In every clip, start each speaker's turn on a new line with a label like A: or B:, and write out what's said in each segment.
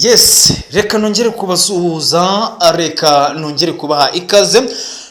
A: Yes, reka nongere kubasuhuza, reka nongere kubaha ikaze,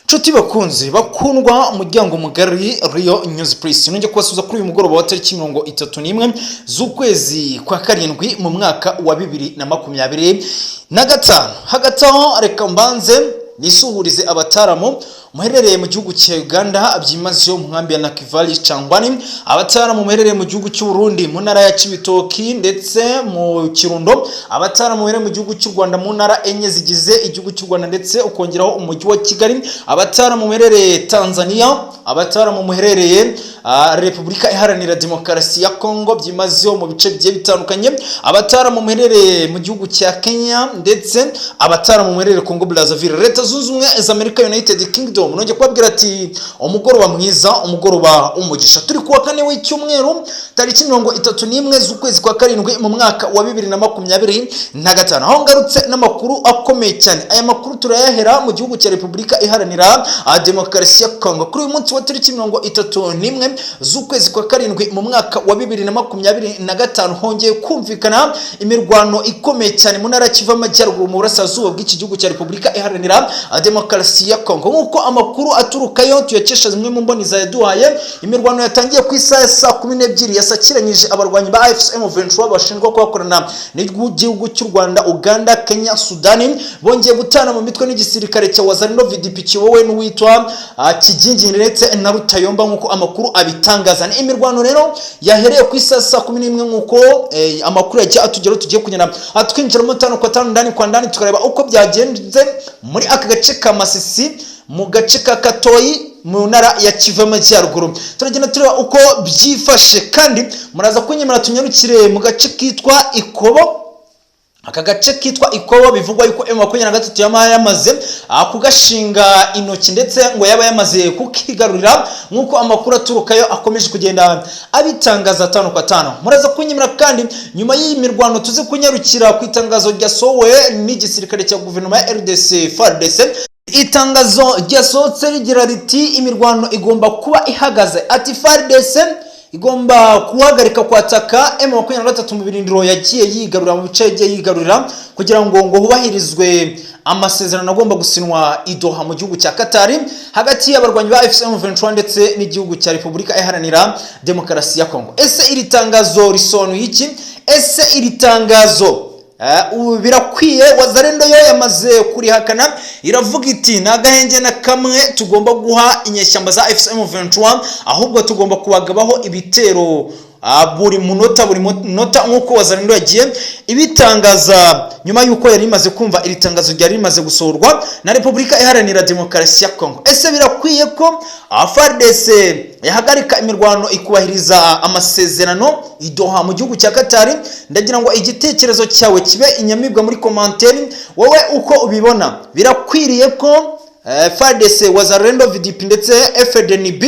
A: nshuti bakunzi bakundwa, umuryango mugari Rio News Press. Nongeye kubasuhuza kuri uyu mugoroba wa tariki 31 z'ukwezi kwa karindwi mu mwaka wa 2025. Hagati aho, reka mbanze nisuhurize abataramu muherereye mu gihugu cya Uganda, byimazeyo mu nkambi ya Nakivale Changwani, abataramu muherereye mu gihugu cy'u Burundi mu ntara ya Cibitoki ndetse mu Kirundo, abataramu muherereye mu gihugu cy'u Rwanda mu ntara enye zigize igihugu cy'u Rwanda ndetse ukongeraho umujyi wa Kigali, abataramu muherereye Tanzania, abataramu muherereye Repubulika Iharanira Demokarasi ya Kongo byimazeyo mu bice bigiye bitandukanye, abataramu muherereye mu gihugu cya Kenya ndetse abataramu muherereye Congo Brazzaville, Leta Zunze Ubumwe za Amerika, United Kingdom. Nongeye kubabwira ati umugoroba mwiza, umugoroba umugisha. Turi kuwa kane w'icyumweru, tariki 31 z'ukwezi kwa karindwi mu mwaka wa 2025, aho ngarutse n'amakuru akomeye cyane. Aya makuru turayahera mu gihugu cya Repubulika Iharanira Demokarasi ya Kongo. Kuri uyu munsi wa tariki 31 z'ukwezi kwa karindwi mu mwaka wa 2025, hongeye kumvikana imirwano ikomeye cyane mu ntara ya Kivu Amajyaruguru, mu burasirazuba bw'iki gihugu cya Repubulika Iharanira Demokarasi ya Kongo. Nk'uko amakuru aturukayo tuyakesha zimwe mu mboni zayaduhaye, imirwano yatangiye ku isaha ya saa 12 yasakiranyije abarwanyi ba AFC M23 bashinjwa kubakorana n'igihugu cy'u Rwanda, Uganda, Kenya, Sudani, bongeye gutana mu mitwe n'igisirikare cya Wazalendo VDP kiyobowe n'uwitwa Kigingi ndetse na Rutayomba, nk'uko amakuru abitangaza. Ni imirwano rero yahereye ku isaha saa 11, nk'uko amakuru yagiye atugeraho. Tugiye kugenda twinjiramo tano kwa tano, ndani kwa ndani, tukareba uko byagenze muri aka gace ka Masisi, mu gace ka Katoyi, mu ntara ya Kivu Amajyaruguru. Turagenda tureba uko byifashe, kandi muraza kunyemera tunyarukire mu gace kitwa Ikobo. Aka gace kitwa Ikobo bivugwa yuko M23 yaba yamaze kugashinga intoki, ndetse ngo yaba yamaze kukigarurira, nk'uko amakuru aturukayo akomeje kugenda abitangaza tano kwa tano. Muraza kunyemera kandi nyuma y'iyi mirwano tuze kunyarukira ku itangazo ryasohowe n'igisirikare cya guverinoma ya RDC, FARDC. Itangazo ryasohotse rigira riti: "Imirwano igomba kuba ihagaze." Ati FARDC igomba guhagarika kwataka M23 mu birindiro yagiye yigarurira, mu bice yagiye yigarurira, kugira ngo hubahirizwe amasezerano agomba gusinwa i Doha mu gihugu cya Qatar hagati y'abarwanyi ba AFC M23 ndetse n'igihugu cya Repubulika Iharanira Demokarasi ya Kongo. Ese iri tangazo risobanuye iki? Ese iri tangazo ubu birakwiye? Wazalendo yo yamaze kurihakana, iravuga iti nta gahenge na kamwe tugomba guha inyeshyamba za AFC M23, ahubwo tugomba kubagabaho ibitero buri munota, buri munota, nk'uko Wazalendo yagiye ibitangaza nyuma y'uko yari imaze kumva iri tangazo ryari rimaze gusohorwa na Repubulika Iharanira Demokarasi ya Kongo. Ese birakwiye ko FARDC yahagarika imirwano ikubahiriza amasezerano i Doha mu gihugu cya Qatar? Ndagira ngo igitekerezo cyawe kibe inyamibwa muri commentaire. Wowe uko ubibona, birakwiriye ko FARDC, Wazalendo, VDP ndetse FDNB,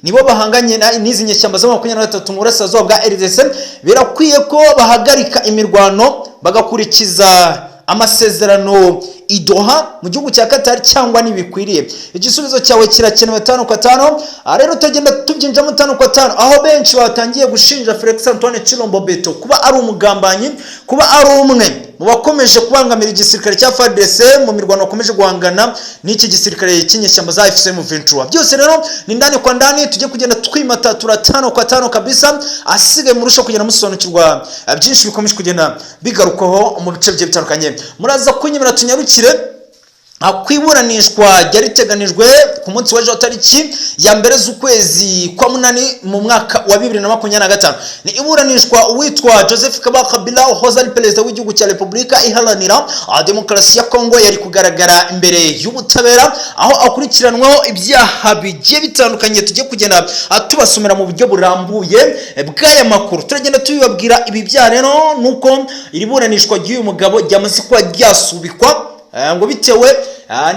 A: nibo bahanganye n'izi nyeshyamba za 23 mu burasirazuba bwa RDC, birakwiye ko bahagarika imirwano bagakurikiza amasezerano i Doha mu gihugu cya Qatar, cyangwa ntibikwiriye? Igisubizo cyawe kirakenewe tano kwa tano. Aha rero tugenda tubyinjamo tano kwa tano, aho benshi batangiye gushinja Felix Antoine Tshilombo Beto kuba ari umugambanyi, kuba ari umwe mu bakomeje kubangamira igisirikare cya FARDC mu mirwano bakomeje guhangana n'iki gisirikare cy'inyeshyamba za AFC M23. Byose rero ni ndani kwa ndani, tujye kugenda twimata turatano kwa tano kabisa, asigaye murusha kugenda musobanukirwa byinshi bikomeje kugenda bigarukwaho mu bice bigiye bitandukanye. Muraza kunyemera tunyarukire ku iburanishwa ryari riteganijwe ku munsi w'ejo, tariki ya 1 z'ukwezi kwa munani mu mwaka wa 2025. Ni iburanishwa uwitwa Joseph Kabila, wahoze ari perezida w'igihugu cya Repubulika Iharanira Demokarasi ya Kongo. Yari kugaragara imbere y'ubutabera, aho akurikiranwaho ibyaha bigiye bitandukanye. Tugiye kugenda tubasomera mu buryo burambuye bw'aya makuru, turagenda tubibabwira. Ibi byaha rero, nuko iri buranishwa ry'uyu mugabo ryamaze kuba ryasubikwa ngo bitewe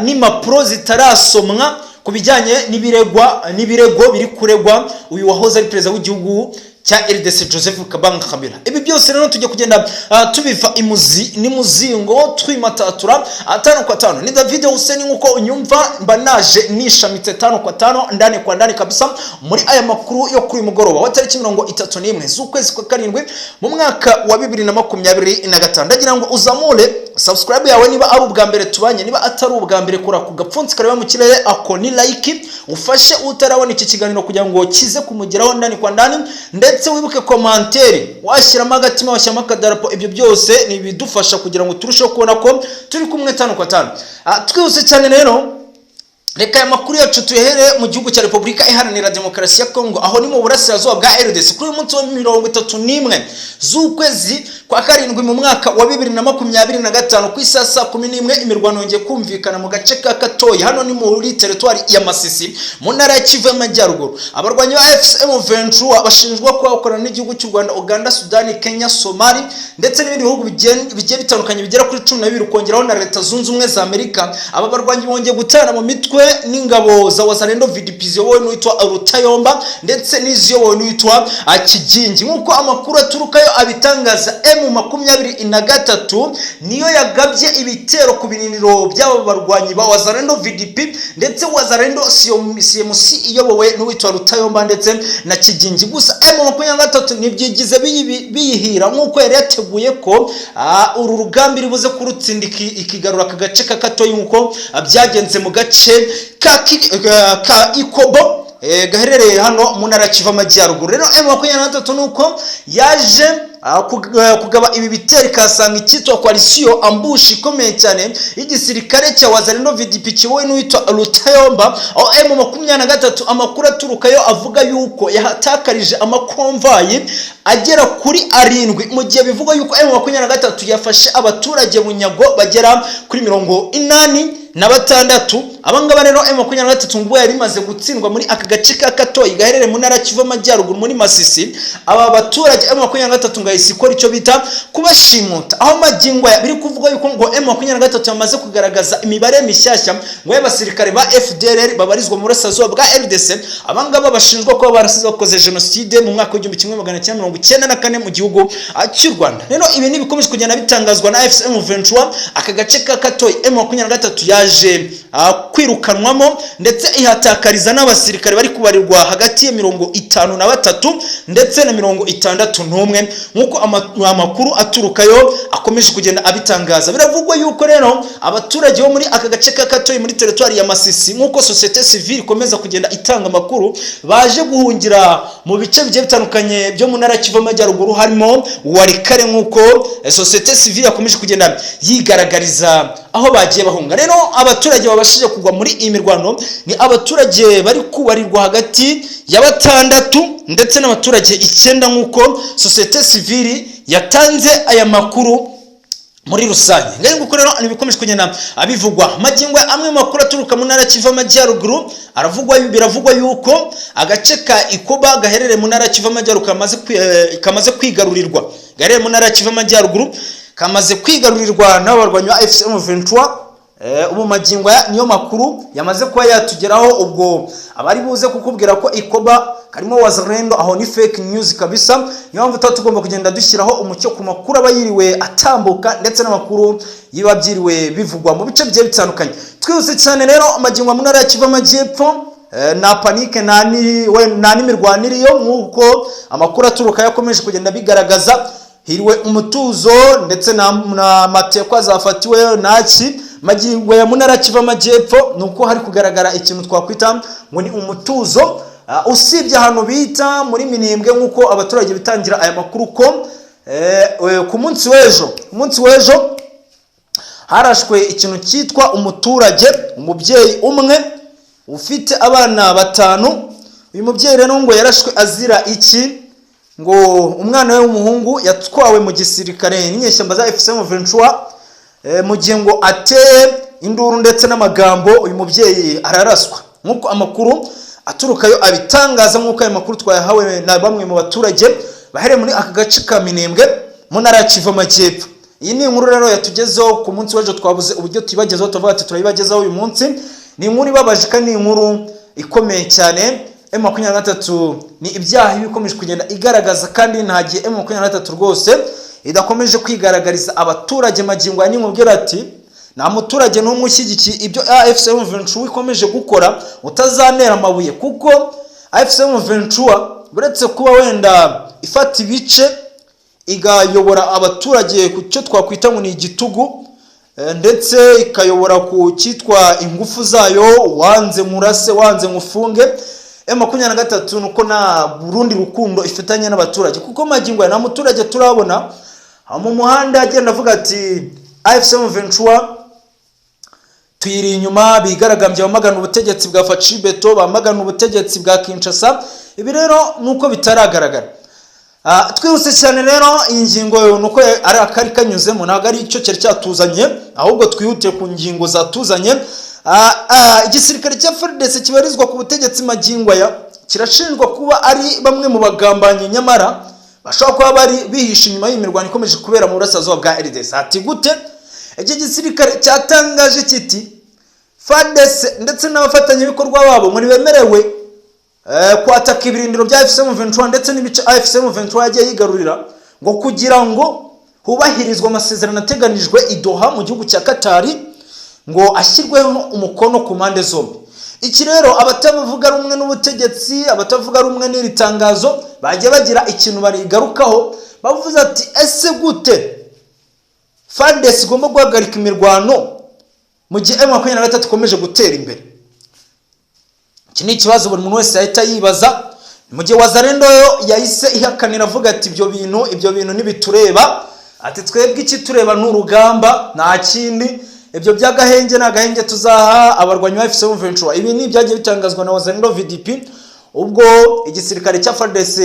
A: n'impapuro zitarasomwa ku bijyanye n'ibiregwa, n'ibirego biri kuregwa uyu wahoze ari perezida w'igihugu. cya RDC Joseph Kabanga Kabila. Ibi byose rero tujya kugenda tubiva imuzi n'imuzingo, twimatatura atanu kwa tano. Ni David Hussein, nkuko unyumva mba naje nishamitse tano kwa tano, ndani kwa ndani kabisa, muri aya makuru yo kuri mugoroba wa tariki 31 z'ukwezi kwa karindwi mu mwaka wa 2025. Ndagira ngo uzamure subscribe yawe niba ari ubwa mbere tubanye. Niba atari ubwa mbere, kora ku gapfunsi kareba mu kirere, ako ni like, ufashe utarabona iki kiganiro kugira ngo kize kumugeraho ndani kwa ndani. Ndetse wibuke commentaire, washyiramo agatima, washyiramo akadarapo, ibyo byose ni ibidufasha kugira ngo turusheho kubona ko turi kumwe tano kwa tano. Twihuse cyane rero, reka aya makuru yacu tuyahere mu gihugu cya Repubulika Iharanira Demokarasi ya Kongo, aho ni mu burasirazuba bwa RDC. Kuri uyu munsi wa 31 z'ukwezi kwa karindwi mu mwaka wa 2025, ku isaha saa 11, imirwano yongeye kumvikana mu gace ka Katoyi. Hano ni muri teritwari ya Masisi, mu ntara ya Kivu y'Amajyaruguru. Abarwanyi ba AFC M23 bashinjwa kuba bakorana n'igihugu cy'u Rwanda, Uganda, Sudani, Kenya, Somali ndetse n'ibindi bihugu bigiye bitandukanye bigera kuri 12, ukongeraho na Leta Zunze Ubumwe za Amerika. Aba barwanyi bongeye gutana mu mitwe n'ingabo za Wazalendo VDP ziyobowe n'uwitwa Rutayomba ndetse n'iziyobowe n'uwitwa Kigingi. Nk'uko amakuru aturukayo abitangaza, M23 niyo yagabye ibitero ku biriniro by'aba barwanyi ba Wazalendo VDP ndetse Wazalendo CMC iyobowe n'uwitwa Rutayomba ndetse na Kigingi. Gusa M23 ntibyigize biyihira nk'uko yari yateguye ko uru rugamba iri buze kurutsinda, ikigarura aka gace ka Katoyi, nk'uko byagenze mu gace ka Ikobo gaherereye hano mu ntara ya Kivu Amajyaruguru. Rero M23 nuko yaje kugaba ibi bitero, ikahasanga icyitwa coalition ambush ikomeye cyane y'igisirikare cya Wazalendo VDP kiyobowe n'uwitwa Rutayomba, aho M23 amakuru aturukayo avuga yuko yahatakarije amakonvayi agera kuri arindwi, mu gihe bivugwa yuko M23 yafashe abaturage bunyago bagera kuri 86. Abangaba rero, M23 ngo yari imaze gutsindwa muri aka gace ka Katoyi gaherereye mu ntara ya Kivu Amajyaruguru, muri Masisi, aba baturage M23 ngo yahise ikora icyo bita kubashimuta, aho magingo aya biri kuvugwa yuko ngo M23 yamaze kugaragaza imibare mishyashya ngo y'abasirikare ba FDLR babarizwa mu burasirazuba bwa RDC. Abangaba bashinjwa kuba barasize bakoze jenoside mu mwaka w'1994 mu gihugu cy'u Rwanda. Rero ibi ni bikomeje kugenda bitangazwa na AFC M23. Aka gace ka Katoyi M23 yaje kwirukanwamo, ndetse ihatakariza n'abasirikare bari kubarirwa hagati ya 53 ndetse na 61, nk'uko amakuru aturukayo akomeje kugenda abitangaza. Biravugwa yuko rero abaturage bo muri aka gace ka Katoyi muri teritwari ya Masisi, nk'uko société civile ikomeza kugenda itanga amakuru, baje guhungira mu bice bigiye bitandukanye byo mu ntara ya Kivu Amajyaruguru, harimo Walikale, nk'uko société civile yakomeje kugenda yigaragariza aho bagiye bahunga. Rero abaturage babashije kugwa muri iyi mirwano ni abaturage bari kubarirwa hagati ya batandatu ndetse n'abaturage icyenda, nk'uko société civile yatanze aya makuru muri rusange. Ngaho nguko rero ni ibikomeje kugenda abivugwa magingo. Amwe mu makuru aturuka mu ntara ya Kivu Amajyaruguru aravugwa, biravugwa yuko agace ka Ikoba gaherereye mu ntara ya Kivu Amajyaruguru kamaze kwigarurirwa, gaherereye mu ntara ya Kivu Amajyaruguru, kamaze kwigarurirwa n'abarwanyi ba AFC M23. Ubu magingo aya niyo makuru yamaze kuba yatugeraho. Ubwo abari buze kukubwira ko Ikoba karimo Wazalendo, aho ni fake news kabisa. Niyo mpamvu tuba tugomba kugenda dushyiraho umucyo ku makuru aba yiriwe atambuka ndetse n'amakuru yiba byiriwe bivugwa mu bice bigiye bitandukanye. Twihuse cyane rero, magingo mu ntara ya Kivu Amajyepfo nta panique, nta n'imirwanire iriyo, nk'uko amakuru aturuka yakomeje kugenda bigaragaza. Hiriwe umutuzo ndetse na matekwa zafatiwe ntaki. Magingo ya mu ntara ya Kivu Amajyepfo ni uko hari kugaragara ikintu twakwita ngo ni umutuzo, usibye ahantu bita muri Minembwe, nk'uko abaturage bitangira aya makuru ko ku munsi w'ejo harashwe ikintu cyitwa umuturage, umubyeyi umwe ufite abana batanu. Uyu mubyeyi rero ngo yarashwe azira iki? Ngo umwana we w'umuhungu yatwawe mu gisirikare n'inyeshyamba za AFC M23, mu gihe ngo ateye induru ndetse n'amagambo, uyu mubyeyi araraswa, nk'uko amakuru aturukayo abitangaza, nk'uko aya makuru twayahawe na bamwe mu baturage bahereye muri aka gace ka Minembwe mu ntara ya Kivu Amajyepfo. Iyi ni inkuru rero yatugezeho ku munsi w'ejo, twabuze uburyo tuyibagezaho, tuvuga ati turayibagezaho uyu munsi. Ni inkuru ibabaje kandi ni inkuru ikomeye cyane. M23 ni ibyaha ibikomeje kugenda igaragaza, kandi nta gihe M23 rwose idakomeje kwigaragariza abaturage. Magingo ya nimubwira ati nta muturage n'umwe ushyigikiye ibyo AFC M23 ikomeje gukora utazanera amabuye, kuko AFC M23 uretse kuba wenda ifata ibice igayobora abaturage ku cyo twakwita ngo ni igitugu, ndetse ikayobora ku cyitwa ingufu zayo, wanze murase, wanze mufunge. M23 nuko nta burundi rukundo ifitanye n'abaturage, kuko magingo aya nta muturage turabona mu muhanda agenda avuga ati AFC M23 tuyiri inyuma, bigaragambye bamagana ubutegetsi bwa Fatshi Béton, bamagana ubutegetsi bwa Kinshasa. Ibi rero nuko bitaragaragara. Twihuse cyane rero, iyi ngingo nuko ari akari kanyuzemo, ntabwo ari icyo cyari cyatuzanye, ahubwo twihutiye ku ngingo zatuzanye. Igisirikare cya FARDC kibarizwa ku butegetsi magingo aya kirashinjwa kuba ari bamwe mu bagambanyi, nyamara bashobora kuba bari bihishe inyuma y'imirwano ikomeje kubera mu burasirazuba bwa RDC. Ati gute? Iki gisirikare cyatangaje kiti FARDC ndetse n'abafatanyabikorwa babo muri bemerewe kwataka ibirindiro bya AFC M23 ndetse n'ibice AFC M23 yagiye yigarurira, ngo kugira ngo hubahirizwe amasezerano ateganijwe i Doha mu gihugu cya Katari, ngo ashyirweho umukono ku mpande zombi. Iki rero abatavuga rumwe n'ubutegetsi, abatavuga rumwe n'iri tangazo, bagiye bagira ikintu barigarukaho, bavuze ati ese gute FARDC igomba guhagarika imirwano mu gihe M23 ikomeje gutera imbere? Iki ni ikibazo buri muntu wese yahita yibaza, mu gihe Wazalendo yo yahise ihakanira avuga ati ibyo bintu ntibitureba, ati twebwe ikitureba ni urugamba, nta kindi, ibyo by'agahenge ni agahenge tuzaha abarwanyi ba AFC M23. Ibi ni ibyagiye bitangazwa na Wazalendo VDP ubwo igisirikare cya FARDC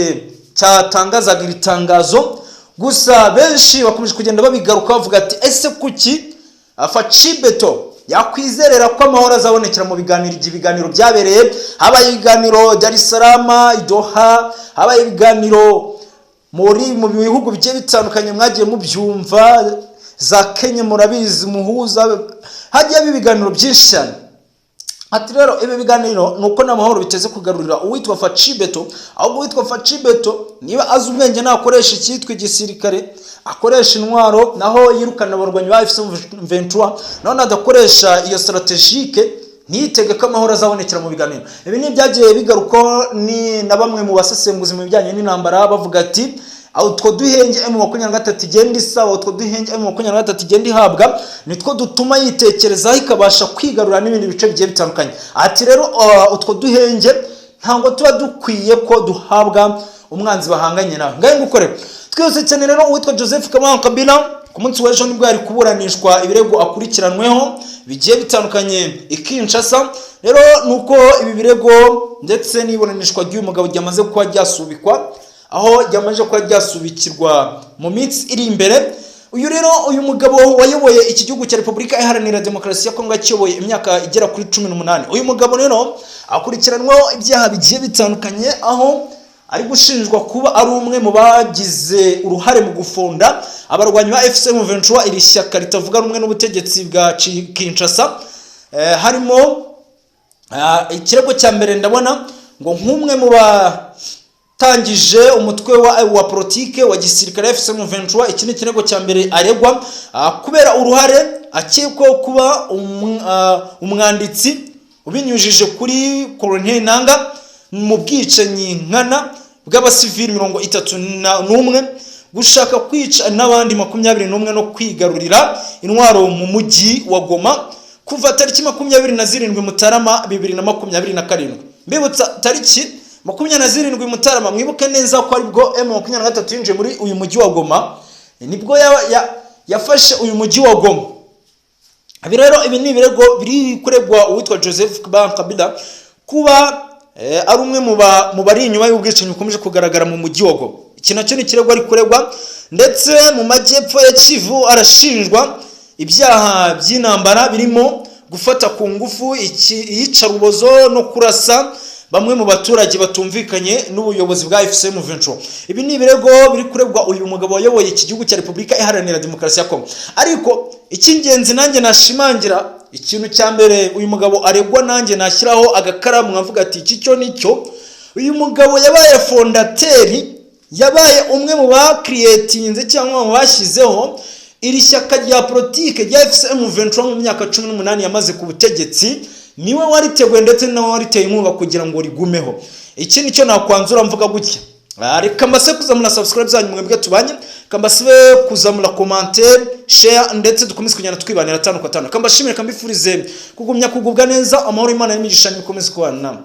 A: cyatangazaga iri tangazo. Gusa benshi bakomeje kugenda babigaruka bavuga ati ese kuki Fatshi Béton yakwizerera ko amahoro azabonekera mu biganiro, igihe ibiganiro byabereye, habaye ibiganiro Dar es Salaam, Doha, habaye ibiganiro mu bihugu bigiye bitandukanye, mwagiye mubyumva, za Kenya murabizi, muhuza, hagiye haba ibiganiro byinshi cyane. Ati rero ibi biganiro ni uko n'amahoro biteze kugarurira uwitwa Fatshi Béton, ahubwo uwitwa Fatshi Béton niba azi ubwenge nakoresha icyitwa igisirikare, akoresha intwaro, naho yirukana abarwanyi ba AFC M23, naho nadakoresha iyo stratégique ntiyitege ko amahoro azabonekera mu biganiro. Ibi ni ibyagiye bigarukwaho ni na bamwe mu basesenguzi mu bijyanye n'intambara, bavuga ati utwo duhenge M23 igenda isaba, utwo duhenge M23 igenda ihabwa, nitwo dutuma yitekerezaho ikabasha kwigarura n'ibindi bice bigiye bitandukanye. Ati rero utwo duhenge ntabwo tuba dukwiye ko duhabwa umwanzi bahanganye nawe. Ngahe ngukorera twihuse cyane rero, uwitwa Joseph Kabila ku munsi w'ejo nibwo yari kuburanishwa ibirego akurikiranweho bigiye bitandukanye i Kinshasa. Rero nuko ibi birego ndetse n'iburanishwa ry'uyu mugabo ryamaze kuba ryasubikwa, aho ryamaze kuba ryasubikirwa mu minsi iri imbere. Uyu rero, uyu mugabo wayoboye iki gihugu cya Repubulika Iharanira Demokarasi ya Kongo, akiyoboye imyaka igera kuri 18, uyu mugabo rero akurikiranwaho ibyaha bigiye bitandukanye, aho ari gushinjwa kuba ari umwe mu bagize uruhare mu gufunda abarwanyi ba AFC M23, iri shyaka ritavuga rumwe n'ubutegetsi bwa Kinshasa. Harimo ikirego cya mbere, ndabona ngo nk'umwe mu batangije umutwe wa politike wa gisirikare AFC M23. Iki ni ikirego cya mbere aregwa, kubera uruhare akekwaho kuba umwanditsi ubinyujije kuri Colonel Nanga mu bwicanyi nkana bw'abasivili 31, gushaka kwica n'abandi 21 no kwigarurira intwaro mu mujyi wa Goma kuva tariki 27 Mutarama 2027. Mbibutsa, tariki 27 Mutarama, mwibuke neza ko aribwo M23 yinjiye muri uyu mujyi wa Goma, nibwo yafashe uyu mujyi wa Goma. Ibi rero, ibi ni ibirego biri kuregwa uwitwa Joseph Kabila kuba ari umwe mu bari inyuma y'ubwicanyi bukomeje kugaragara mu mujyi wa Goma. Iki nacyo ni ikirego ari kuregwa. Ndetse mu majyepfo ya Kivu arashinjwa ibyaha by'intambara birimo gufata ku ngufu, iyicarubozo no kurasa bamwe mu baturage batumvikanye n'ubuyobozi bwa AFC M23. Ibi ni ibirego biri kuregwa uyu mugabo wayoboye iki gihugu cya Repubulika Iharanira Demokarasi ya Kongo. Ariko icy'ingenzi nanjye nashimangira, ikintu cya mbere uyu mugabo aregwa, nanjye nashyiraho agakaramu nkavuga ati iki cyo nicyo. Uyu mugabo yabaye fondateur, yabaye umwe mu bakiriyetinze cyangwa mu bashyizeho iri shyaka rya politike rya AFC M23. Mu myaka 18 yamaze ku butegetsi, niwe wariteguye ndetse nawe wariteye inkunga kugira ngo rigumeho. Iki nicyo nakwanzura mvuga gutya. Reka mbase kuzamura subscribe zanyu mwebwe tubanye, reka mbasibe kuzamura commentaire, share, ndetse dukomeze kugenda twibanira tano kwa tano. Reka mbashimire, reka mbifurize kugumya kugubwa neza. Amahoro y'Imana n'imigisha nibikomeze kubana namwe.